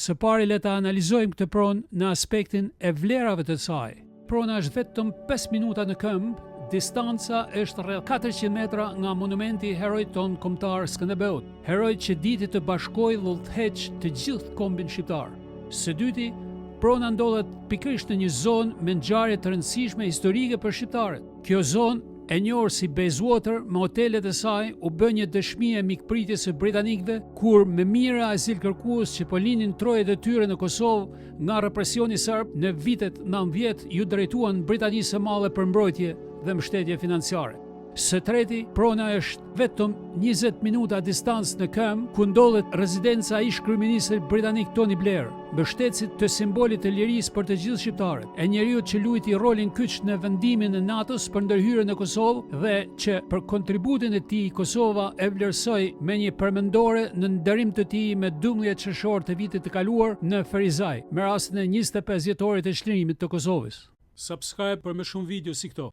Së pari le ta analizojmë këtë pronë në aspektin e vlerave të saj. Prona është vetëm 5 minuta në këmbë, distanca është rreth 400 metra nga monumenti i heroit tonë kombëtar Skënderbeut, heroit që diti të bashkojë dhe udhëheqë të gjithë kombin shqiptar. Së dyti, prona ndodhet pikërisht në një zonë me ngjarje të rëndësishme historike për shqiptarët. Kjo zonë, e njohur si Bayswater me hotelet e saj, u bë një dëshmi e mikpritjes së britanikëve kur me mijëra azilkërkues që po linin trojet e tyre në Kosovë nga represioni serb në vitet 90 iu drejtuan Britanisë së Madhe për mbrojtje dhe mbështetje financiare. Së treti, prona është vetëm 20 minuta distancë në këmbë, ku ndodhet rezidenca e ish-kryeministrit britanik Tony Blair, mbështetësit të simbolit të lirisë për të gjithë shqiptarët, e njeriut që luajti rolin kyç në vendimin e NATO-s për ndërhyrje në Kosovë dhe që për kontributin e tij Kosova e vlerësoi me një përmendore në nderim të tij me 12 qershor të vitit të kaluar në Ferizaj, me rastin e 25 vjetorit të çlirimit të Kosovës. Subscribe për më shumë video si këto.